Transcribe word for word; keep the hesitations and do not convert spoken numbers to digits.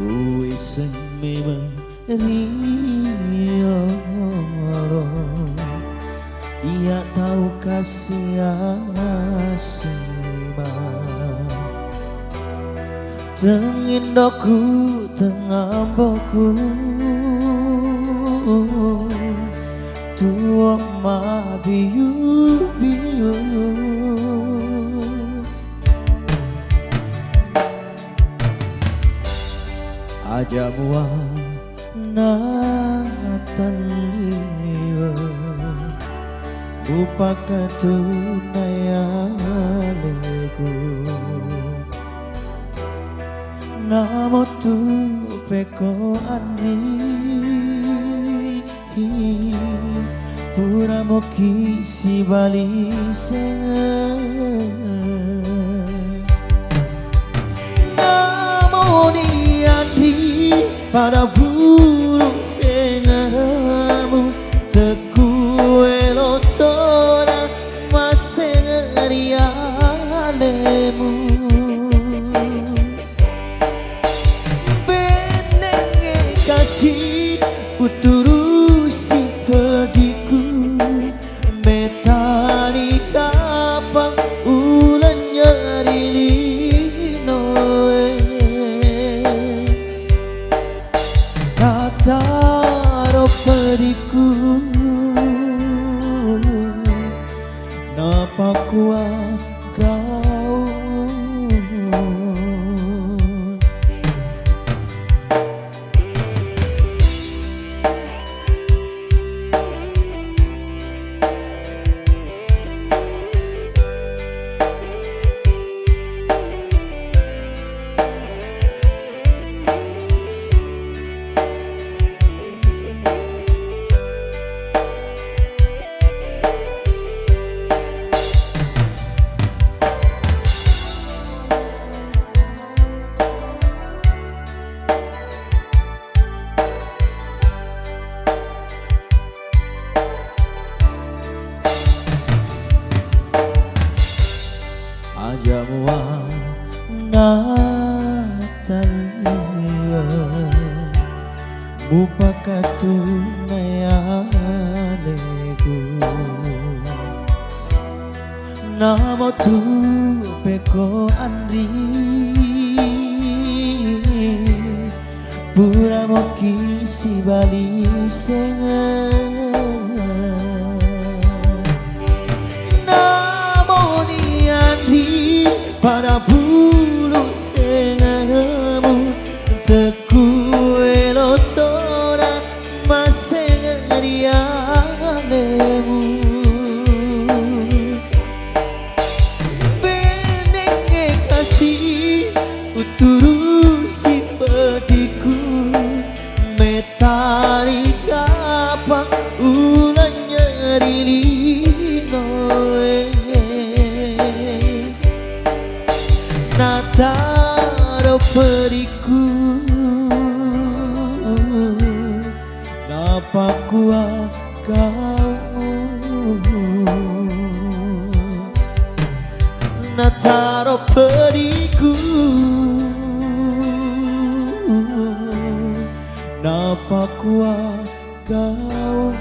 Kuiseng memeng riyolo iya tau kasiasima. Teng indoku, teng amboku, tuo mabiu-biu. Aja mua natalliwe, mupakatunai aleku. Namo tu peko anri, pura moki sibali sengeng. Namo ni anri pada bulu sengemu, teku elo tona maseng ri alemu. Bennengnge kasi uturusi pediku, metani kapang uleng nyeri linoe. Nataro pediku, napakua kau. Aja mua natalliwe, mupakatunai aleku. Namo tu peko anri, pura moki sibali sengeng. Namo ni anri pada bulu sengemu, teku elo tona maseng ri alemu. Bennengnge kasi uturusi pediku, metani kapang uleng nyeri linoe. Nataro pediku, napakua kau. Nataro pediku, napakua kau.